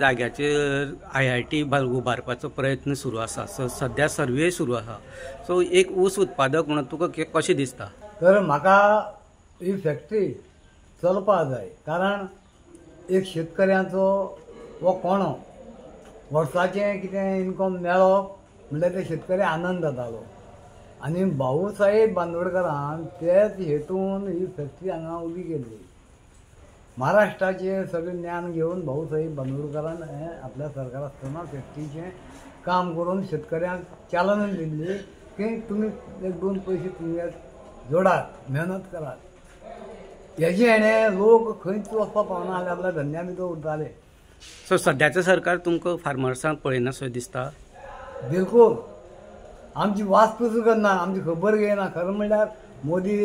जाग्याचेर IIT उबारपाचो प्रयत्न सुरू आसा. सो सद्या सर्वे सुरू आसा. सो एक ऊस उत्पादक म्हणून तुका कशें दिसता? तर म्हाका ही फॅक्टरी चलपा जाय, कारण एक शेतकऱ्यांचो हो कोणो वर्साचें कितें इनकम मेळप म्हणल्यार ते शेतकरी आनंद जातालो. आनी भाऊसाहेब बांदोडकरान तेच हेतून ही फॅक्टरी हांगा उबी केल्ली. महाराष्ट्राचें सगळें ज्ञान घेवन भाऊसाहेब बांदोडकरान हें आपल्या सरकार आसतना फॅक्टरीचें काम करून शेतकऱ्यांक चालना दिल्ली की तुमी एक दोन पयशे तुमगे जोडात, मेहनत करात. हेजे हेणें लोक खंयच वचपाक पावना जाल्यार आपल्या धंद्या भितर उरताले. सो सद्याचें सरकार तुमकां फार्मर्सांक पळयनासो दिसता? बिलकूल आमची वासपूस करना, आमची खबर घेयना. खरें म्हणल्यार मोदी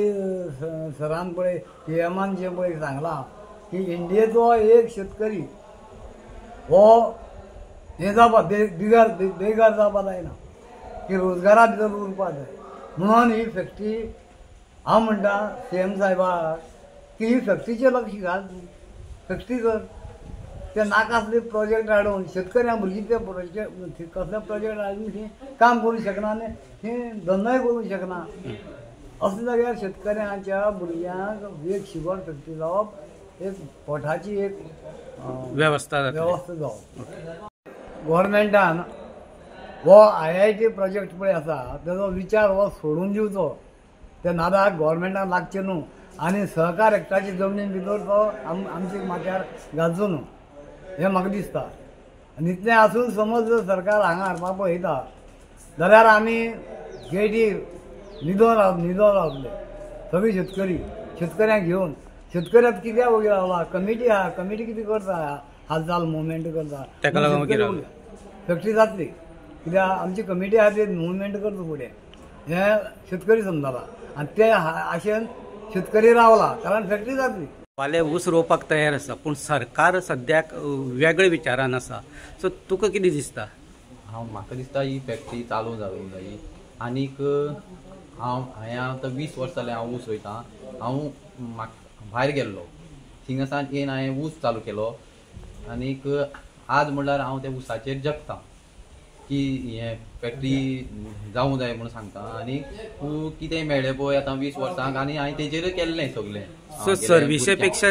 सरान पळय पीएमान जें पळय सांगलां की इंडियेचो एक शेतकरी हो हें जावपा बेगार बेगार जावपा जायना, की रोजगारा भितर उरपा जाय. म्हणून ही फॅक्टरी हांव म्हणटा सीएम साहेबाक की ही फॅक्टरीचेर लक्ष घाल, तूं फॅक्टरी कर. ते नाका असले प्रोजेक्ट हाडून शेतकऱ्यां भुरगीं ते प्रोजेक्ट कसले प्रोजेक्ट हाडून ती काम करूंक शकना आनी ती धंदोय करूंक शकना. असल्या जाग्यार शेतकऱ्यांच्या भुरग्यांक एक शुगर फॅक्टरी लावप एक पोटाची एक वेवस्था जावप. गव्हर्मेंटान हो IIT project पळय आसा तेजो विचार हो सोडून दिवचो. त्या नादाक गव्हर्मेंटान लागचें न्हू आनी सहकार एक्टाची जमनीन भितर तो आमच्या माथ्यार घालचो न्हू, हें म्हाका दिसता. आनी इतलें आसून समज जर सरकार हांगा हाडपाक पळयता जाल्यार आमी गेटीर न्हिदोन रावतले सगळी शेतकरी, शेतकऱ्यांक घेवन. शेतकऱ्यांक कित्याक वगैरे रावला? कमिटी आहा, कमिटी कितें करता, हालचाल मुवमेंट करता, ताका लागून फॅक्टरी जातली. कित्याक आमची कमिटी आहा ती मुवमेंट करता फुडें, हें शेतकरी समजला आनी ते आशेन शेतकरी रावला, कारण फॅक्टरी जातली. वाले ऊस रोवपाक तयार आसा, पूण सरकार सद्याक वेगळे विचारान आसा. सो तुका कितें दिसता? हांव म्हाका दिसता ही फॅक्टरी चालू जावंक जाय. आनीक हांवें आतां 20 वर्सां जालें हांव ऊस रोयतां. हांव भायर गेल्लो, थिंगासान येवन हांवें ऊस चालू केलो आनीक आज म्हणल्यार हांव त्या ऊसाचेर जगता की हें फॅक्टरी जावूं जाय म्हणून सांगता. आनी कितें मेळ्ळें पळय आतां 20 वर्सांक आनी हांवें तेजेरूय केल्लें सगळें. सो सर्विसे पेक्षा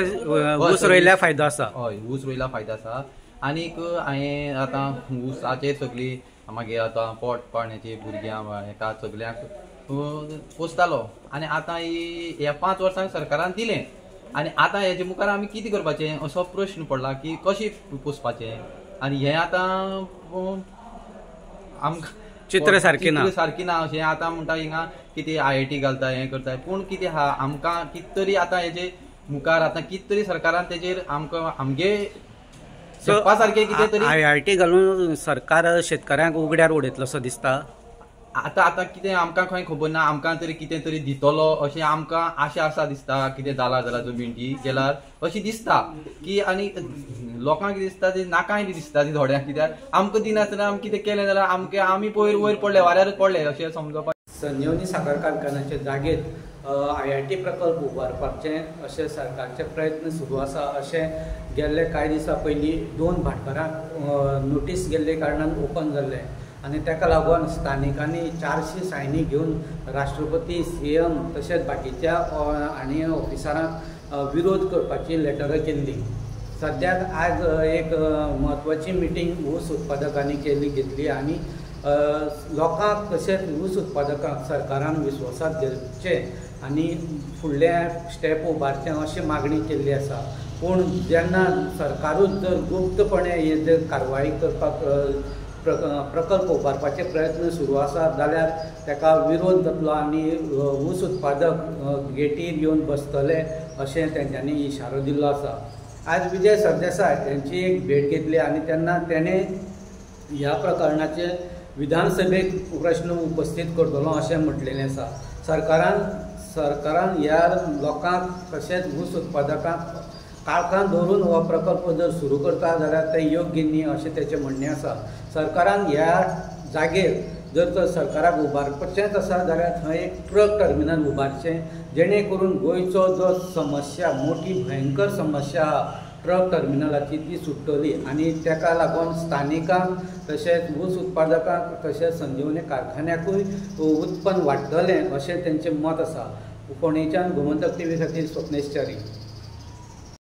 ऊस रोयल्यार फायदो आसा? हय, ऊस रोयल्यार फायदो आसा. आनीक हांवें आतां ऊसाचेर सगळी मागीर आतां पोट पाळण्याची भुरग्यां हेका सगल्यांक पोसतालो. आनी आतां ही ह्या 5 वर्सांक सरकारान दिलें आनी आतां हेजे मुखार आमी कितें करपाचें असो प्रश्न पडला की कशें पोसपाचें. आनी हें आतां आमकां चित्र सारकें ना, सारकें ना अशें आतां म्हणटा. हिंगा कितें IIT घालता, हें करता, पूण कितें आहा आमकां कितें तरी आतां हेजे मुखार आतां कितें तरी सरकारान तेजेर आमकां आमगे जगपा सारकें कितें तरी IIT घालून सरकार शेतकऱ्यांक उगड्यार उडयतलो असो दिसता. आतां आतां कितें आमकां खंय खबर ना, आमकां तरी कितें तरी दितलो अशें आमकां आशा आसा दिसता. कितें जाला जाल्यार जमीन ती गेल्यार अशी दिसता की. आनी लोकांक कितें दिसता ती नाकाय बी दिसता ती थोड्यांक, कित्याक आमकां दिनासतना आमी कितें केलें जाल्यार आमकां आमी पयर वयर पडले, वाऱ्यारूच पडले अशें समजपाक. संजीवनी साखर कारखान्याचे जागेर IIT प्रकल्प उबारपाचे अशें सरकारचे प्रयत्न सुरू आसा अशें गेल्ले कांय दिसां पयलीं 2 भाटकारांक नोटीस गेल्ले कारणान ओपन जाल्लें आनी ताका लागून स्थानिकांनी 400 सायनी घेवन राष्ट्रपती, CM तशेंच बाकीच्या आनी ऑफिसरांक विरोध करपाची लेटरां केल्ली. सद्याक आज एक म्हत्वाची मिटींग ऊस उत्पादकांनी घेतली आनी लोकांक तशेंच ऊस उत्पादकांक सरकारान विस्वासांत घेवचें आनी फुडले स्टेप उबारचें अशी मागणी केल्ली आसा. पूण जेन्ना सरकारूच जर गुप्तपणे हे जर कारवाई करपाक प्रकल्प उबारपाचे प्रयत्न सुरू आसा जाल्यार ताका विरोध जातलो आनी ऊस उत्पादक गेटीर येवन बसतले अशें तेंच्यांनी इशारो दिल्लो आसा. आज विजय सरदेसाय हेंची एक भेट घेतली आनी तेन्ना तेणें ह्या प्रकरणाचे विधानसभेक प्रश्न उपस्थित करतलो अशें म्हटलेलें आसा. सरकारान ह्या लोकांक तशेंच ऊस उत्पादकांक काळखान दवरून हो प्रकल्प जर सुरू करता जाल्यार तें योग्य न्ही अशें तेचें म्हणणें आसा. सरकारान ह्या जागेर जर तर सरकाराक उबारपाचेंच आसा जाल्यार थंय एक ट्रक टर्मिनल उबारचें, जेणे करून गोंयचो जो समस्या मोठी भयंकर समस्या आहा ट्रक टर्मिनलाची ती सुट्टली आनी ताका लागून स्थानिकांक तशेंच ऊस उत्पादकांक तशेंच संजीवनी कारखान्याकूय उत्पन्न वाडटलें अशें तेंचें मत आसा. फोंडेच्यान गोमंतक टीव्ही खातीर स्वप्नेश च्यारी.